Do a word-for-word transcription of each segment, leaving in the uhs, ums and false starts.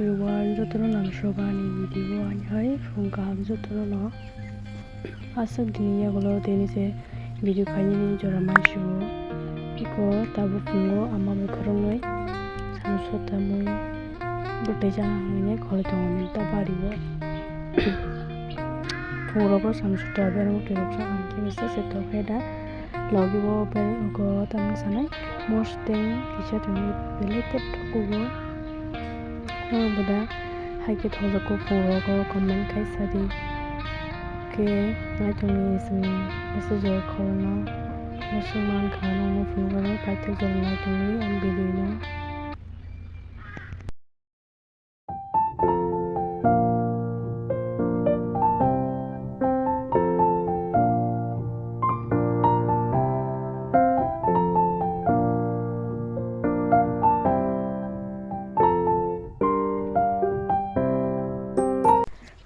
Everyone, jotono nang soba ani video ani hai phung kaham jotono no. Aswk dini yagulo tini se video khainani jora mansibo. Iko tabuk phungo ama bai khoroknwi samsok tamwi bwtwi chana hwnwi kholi tongo ta bario. Phungrogo samsok ta berang twi rok sa hwn khe se se tokhe da. Logi bo berang ko tamni sanai mosteng kisa tongwi belai tep thokugo. Norok bo da hai khe thokjak khe phungrogo comment khai sa di. Khe naitongni chwng message rok khorokno musulman kha nokno phunukgo paithak jora naitongwi ang video no.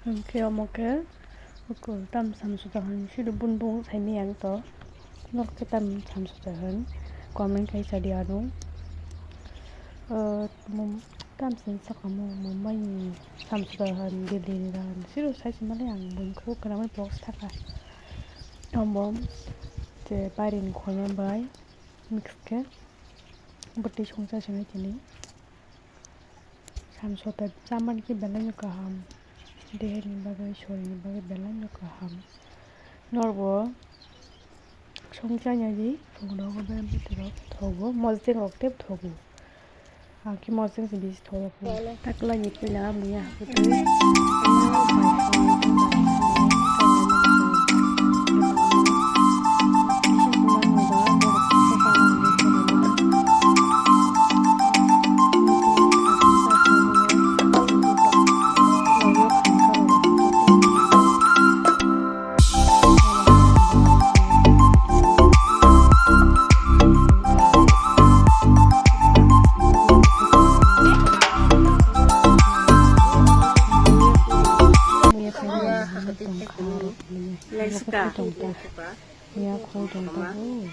Hwnkhe omo khe ukul tam samsok ta hwn sidi bun bung saimaya ang to. Norok khe tam samsok ta hwn comment khai sa di ano. Tam sini saka mo Mumbai ni samsok ta hwn Delhi ni ta hwn sidi sai se mani ang bun khe gwnangwi box thaka. Omo je bari ni khorma bai mix khe bwtwi songcha sini tini. Samsok ta chamani khe belai no kaham. Dehani bagwi, sorini bagwi belai no kaham. Norbo songchanya di, phungrogo be bwtwirok thogo, mosdeng rok tei thogo. Ang khe mosdeng se bisi thogo. Taklai ni pila muya haputwi. Laisika. Tongta. Ya, khol tongta bo.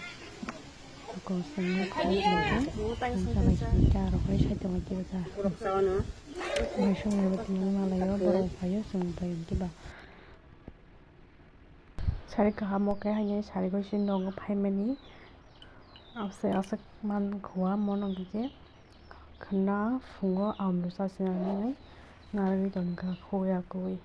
Kosong ni khol tongta. Tongta bai sini ta rok bai sai tongta kisa. Bai song ni bati ni malai yo, borok bai yo, song bai yo, kiba. Sari kaham o khe haino sari goi si nogo phaimani. Aswk aswk man khua mono khe khwna phungo amrwsa se nangmani narwgwi tongkha khogwi akwgwi.